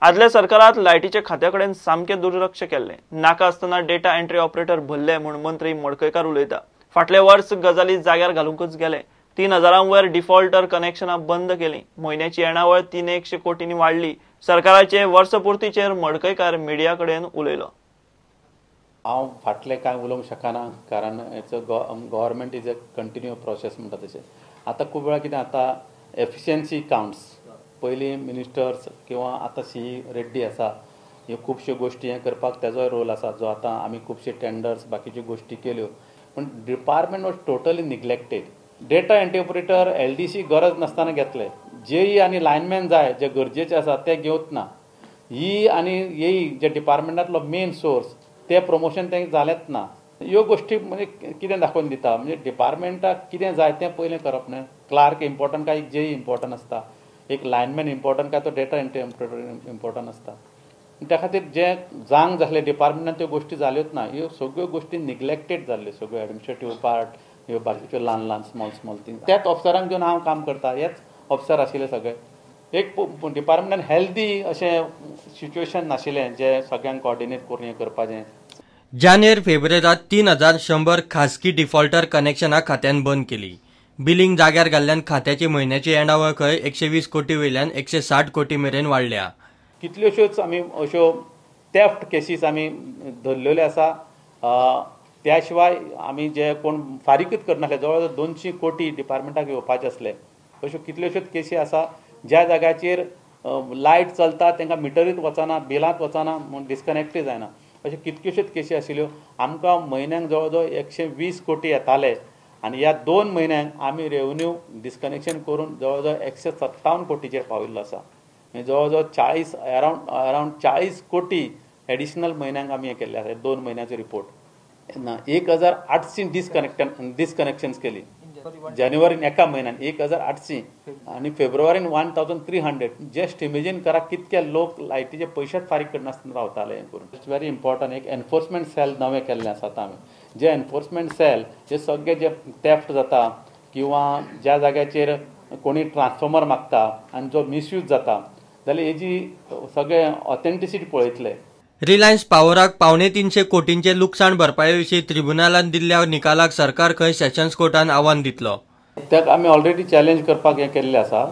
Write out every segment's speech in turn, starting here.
आदल्या सरकारात लायटीच्या खात्या कडेन सामकें दुर्लक्ष केल्लें. नाका आसतना डेटा एंट्री ऑपरेटर भरले म्हूण मंत्री मडकयकार उलयता. फाटले वर्स गजाली जाग्यार घालूंकच गेले. 3,000 वयर डिफॉल्टर कनेक्शनां बंद केली. म्हयन्याची येणावळ 300 कोटींनी वाडली. सरकाराचे वर्सपुर्तीचेर मडकयकार मिडिया कडेन उलयलो. हांव फाटलें कांय उलोवंक शकना कारण it's a government is a continue process म्हणटा तशें. आतां खूब वेळा कितें आतां एफिशियन्सी कावंट्स, पयलीं मिनिस्टर्स किंवा आतां सी रेड्डी आसा, ह्यो खुबश्यो गोश्टी हें करपाक तेजोय रोल आसा, जो आतां आमी खुबशे टेंडर्स बाकीच्यो गोश्टी केल्यो, पूण department was totally neglected. Data entry operator LDC गरज नासतना घेतले. जेई आनी लायनमॅन जाय जे गरजेचे आसा ते घेवच ना. ई आनी एई जे डिपार्टमेंटांतलो मेन सोर्स ते प्रमोशन तें जालेंच ना. ह्यो गोश्टी म्हणजे कितें दाखोवन दिता म्हणजे डिपार्टमेंटाक कितें जाय तें पयलें करप न्हय. क्लार्क इम्पॉर्टंट काय जेई इम्पॉर्टंट आसता, एक लायनमॅन इम्पॉर्टंट काय तो डेटा एंट्री ऑपरेटर इम्पॉर्टंट आसता. त्या खातीर जे जांग जाल्ले डिपार्टमेंटान त्यो गोश्टी जाल्योच ना. ह्यो सगळ्यो गोश्टी निग्लेक्टेड जाल्ल्यो, सगळ्यो एडमिनिस्ट्रेटीव पार्ट, ह्यो बाकीच्यो ल्हान ल्हान स्मॉल स्मॉल थिंग्स. त्याच ऑफिसरांक घेवन हांव काम करता, हेच ऑफिसर आशिल्ले सगळे. एक डिपार्टमेंटान हेल्दी अशें सिच्युएशन नाशिल्लें जे सगळ्यांक कॉर्डिनेट करून हें करपाचें. जानेर फेब्रेरात 3,100 खासगी डिफॉल्टर कनेक्शनां खात्यान बंद केली. बिलिंग जाग्यार घाल्ल्यान खात्याची म्हयन्याची येणावळ खंय 120 कोटी वयल्यान 160 कोटी मेरेन वाडल्या. कितल्योश्योच आमी अश्यो थेफ्ट केसीस आमी धरलेल्यो आसा. त्या शिवाय आमी जे कोण फारीकच करनासले जवळ जवळ 200 कोटी डिपार्टमेंटाक येवपाचे आसले. अश्यो कितल्योश्योच केसी आसा ज्या जाग्याचेर लायट चलता तांकां मिटरीत वचना, बिलांत वचना, म्हूण डिस्कनेक्टूय जायना. अश्यो कितक्योश्योच केसी आशिल्ल्यो. आमकां म्हयन्याक जवळ जवळ 120 कोटी येताले आनी ह्या 2 म्हयन्यांक आमी रेवन्यू डिस्कनेक्शन करून जवळ जवळ 157 कोटीचेर पाविल्लो आसा. म्हणजे जवळ जवळ 40 अरावंड 40 कोटी एडिशनल म्हयन्यांक आमी हें केल्लें आसा. 2 म्हयन्याचो रिपोर्ट ना. 1,800 डिस्कनेक्शन्स केली जानेवारीन एका म्हयन्यान 1,800 आनी फेब्रुवारीन 1,300. जस्ट इमेजीन करा कितके लोक लायटीचे पयशेच फारीक करनासतना रावताले. हें करून it's very important. एक एनफोर्समेंट सेल नवें केल्लें आसा आतां आमी, जे एनफोर्समेंट सेल जे सगळे जे थेफ्ट जाता किंवा ज्या जाग्याचेर कोणी ट्रान्सफॉर्मर मागता आनी जो मिसयूज जाता जाल्यार हेजी सगळे ऑथेंटिसिटी पळयतले. रिलायन्स पावराक 275 कोटींचे लुकसाण भरपाये विशीं ट्रिब्युनलान दिल्ल्या निकालाक सरकार खंय सेशन्स कोर्टान आव्हान दितलो. ताका आमी ऑलरेडी चॅलेंज करपाक हें केल्लें आसा.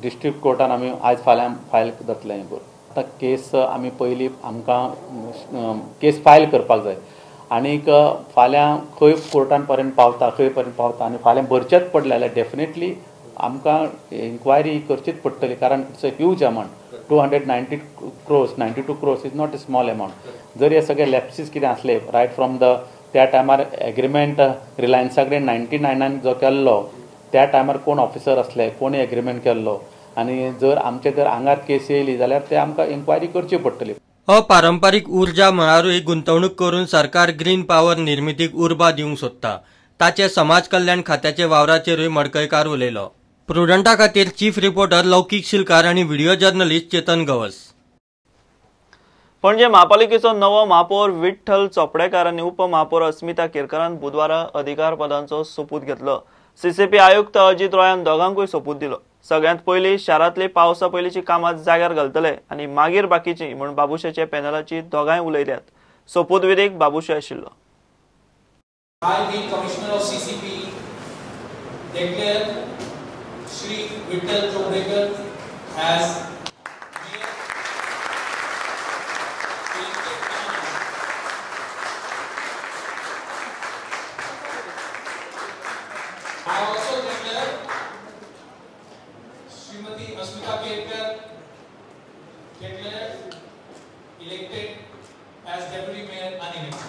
डिस्ट्रिक्ट कोर्टान आमी आयज फाल्यां फायल जातलें हें करून. आतां केस आमी पयलीं आमकां केस फायल करपाक जाय आनीक फाल्यां खंय कोर्टान पर्यंत पावता, खंय पर्यंत पावता आनी फाल्यां भरचेंच पडलें जाल्यार डेफिनेटली आमकां इन्क्वायरी करचीच पडटली, कारण it's a huge amount. 290 crores, 92 crores is not a small amount. जर हे सगळे लॅप्सीस कितें आसले रायट फ्रॉम the त्या टायमार एग्रीमेंट रिलायन्सा कडेन 1999 जो केल्लो त्या टायमार कोण ऑफिसर आसले, कोण एग्रीमेंट केल्लो आनी जर आमचे जर आंगार केस येयली जाल्यार ते आमकां इन्क्वायरी करची पडटली. अपारंपारीक ऊर्जा मळारूय गुंतवणूक करून सरकार ग्रीन पावर निर्मितीक उर्बा दिवंक सोदता. ताचे समाज कल्याण खात्याचे वावराचेरूय मडकयकार उलयलो. प्रुडंटा खातीर चीफ रिपोर्टर लौकीक शिलकार आनी व्हिडिओ जर्नलिस्ट चेतन गवस. पणजे महापालिकेचो नवो महापौर विठ्ठल चोपडेकार आनी उपमहापौर अस्मिता केरकरान बुधवारा अधिकारपदांचो सोपूत घेतलो. सीसीपी आयुक्त अजित रॉयान दोगांकूय सोपूत दिलो. सगळ्यांत पयलीं शारांतली पावसा पयलींची कामां जाग्यार घालतले आनी मागीर बाकीची म्हूण बाबुशाच्या पॅनलाची दोगांय उलयल्यात. सोपूतविधीक बाबुशे आशिल्लो. I, being Commissioner of CCP, declare Shri Vitthal Chopdekar as Mayor. I also declare Shrimati Asmita Kerkar declared elected as Deputy Mayor unelected.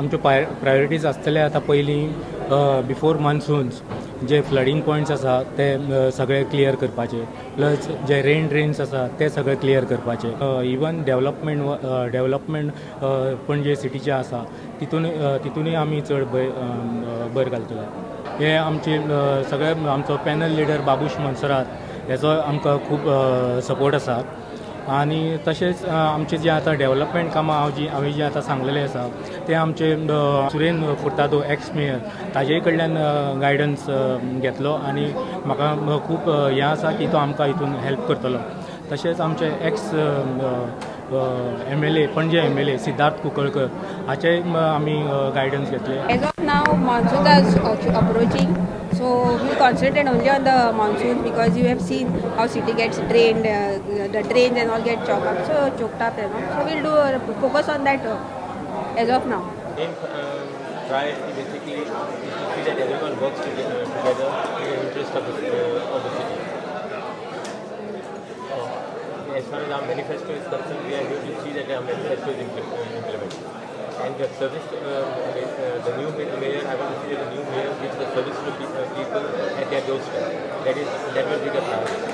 आमच्यो प्रायोरिटीज आसतले आतां पयलीं बिफोर मान्सून्स जे फ्लडींग पॉयंट्स आसा ते सगळे क्लियर करपाचे. प्लस जे रेन ड्रेन्स आसा ते सगळे क्लियर करपाचे. इवन डेवलपमेंट पणजे सिटीचे आसा तितूनय आमी चड भर घालतले. हे आमचे सगळे आमचो पॅनल लिडर बाबूश मोन्सेरात हेचो आमकां खूब सपोर्ट आसा. आनी तशेंच आमचे जे आतां डेवलपमेंट कामां हांवें जी आतां सांगलेलें आसा ते आमचे सुरेन फुर्तादो एक्स मेयर ताजे कडल्यान गायडन्स घेतलो आनी म्हाका खूब हें आसा की तो आमकां हितून हेल्प करतलो. तशेंच आमचे ex MLA Panaji MLA Siddharth Kunkalkar हाचे आमी गायडन्स घेतले. As of now monsoon are approaching, so we concentrate only on the monsoon because you have seen how city gets drained, the drains and all get choked up and all. So we'll do focus on that as of now. Main priority basically is to see that everyone works together in the interest of the city. As far as our manifesto is concerned, we are here to see that our manifesto is implemented. And the service, the new mayor, I want to see that the new mayor gives the service to people at their doorstep. That will be the priority.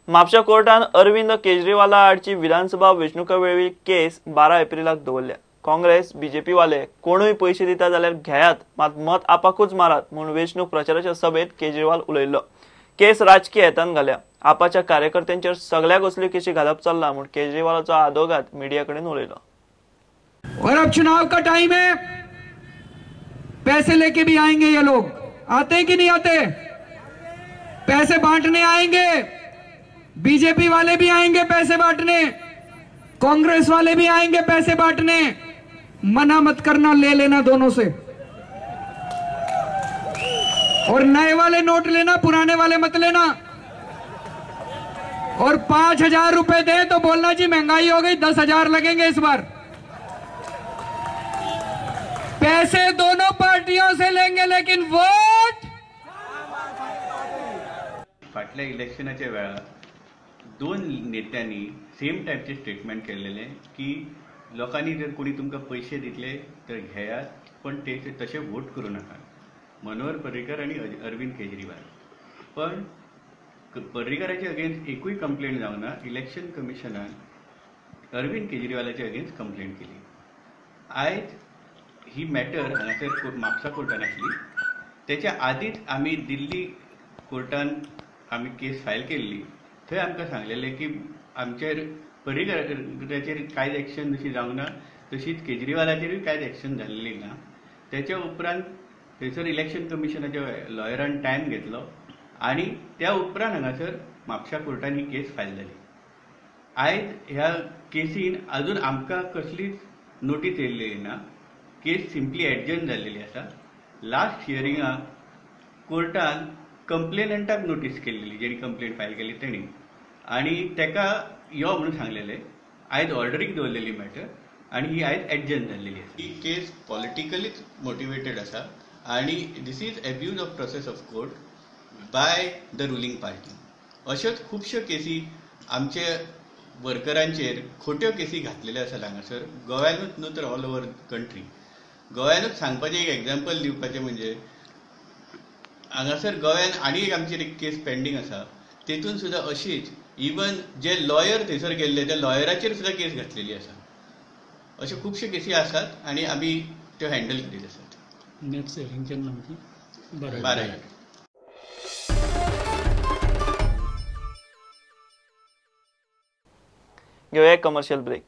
म्हापशा कोर्टान अरविंद केजरीवाला आडची विधानसभा वेंचणुका वेळी केस 12 एप्रिलाक दवरल्या. Congress BJP वाले कोणूय पैशे दिता जाल्यार घेयात, मात मत आपाकूच मारात म्हूण वेंचणूक प्रचाराच्या सभेत केजरीवाल उलयल्लो. केस राजकीय हेतान घाल्या, आपाच्या कार्यकर्त्यांचेर सगळ्याक असल्यो केशी घालप चल्ला म्हूण केजरीवालाचो आदोगाद मीडिया कडेन उलयलो. और अब चुनाव का टाइम है, पैसे लेके भी आएंगे ये लोग, आते कि नहीं आते? पैसे बांटने आएंगे, बीजेपी वाले भी आएंगे पैसे बांटने, कांग्रेस वाले भी आएंगे पैसे बांटने। मना मत करना, ले लेना दोनों से। और नए वाले नोट लेना, पुराने वाले मत लेना। और 5,000 रुपए दे तो बोलना जी महंगाई हो गई, 10,000 लगेंगे इस बार। पैसे दोनों पार्टियों से लेंगे लेकिन वोट। फाटल्या इलेक्शनाच्या वेळार दोन नेत्यांनी सेम टायपचे स्टेटमेंट केलेले की लोकांनी जर कोणी तुमकां पयशे दितले तर घेयात, पण ते तशे वोट करूं नाका. मनोहर पर्रीकर आनी अरविंद केजरीवाल. पण पर्रीकराचे अगेन्स्ट एकूय कंप्लेंट जावना. इलेक्शन कमिशनान अरविंद केजरीवालाचे अगेन्स्ट कंप्लेंट केली. आयज ही मॅटर हांगासर म्हापसा कोर्टान आसली. तेच्या आदींच आमी दिल्ली कोर्टान आमी केस फायल केल्ली. थंय आमकां सांगलेलें की आमचेर पर्रीकराचेर कांयच एक्शन जशी जावंक ना तशीच केजरीवालाचेरूय कांयच एक्शन जाल्ली ना. तेच्या उपरांत थंयसर इलेक्शन कमिशनाच्या लॉयरान टायम घेतलो आनी त्या उपरांत हांगासर म्हापशा कोर्टान ही केस फायल जाली. आयज ह्या केसीन अजून आमकां कसलीच नोटीस येयल्ली ना. केस सिंपली एडजर्न जाल्लेली आसा. लास्ट हियरिंगाक कोर्टान कंप्लेनंटाक नोटीस केल्ली, जेणी कंप्लेंट फायल केली तेणी, आनी तेका यो म्हणून सांगलेलें. आयज ऑर्डरीक दवरलेली मॅटर आनी ही आयज एडजर्न जाल्लेली आसा. ही केस पॉलिटिकलीच मोटिवेटेड आसा आनी this is abuse of process of court by the ruling party. अश्योच खुबश्यो केसी आमचे वर्करांचेर खोट्यो केसी घातलेल्यो आसात हांगासर, गोव्यानूच न्हू तर ऑल ओवर कंट्री. गोव्यानूच सांगपाचें एक एग्जाम्पल दिवपाचें म्हणजे हांगासर गोव्यान आनी एक आमचेर एक केस पेंडींग आसा. तेतून सुद्दां अशीच इवन जे लॉयर थंयसर गेल्ले त्या लॉयराचेर सुद्दां केस घातलेली आसा. अश्यो खुबश्यो केसी आसात आनी आमी त्यो हँडल करीत आसात. नेक्स्ट हियरिंग केन्ना आमची? 12. घेवया कमर्शियल ब्रेक.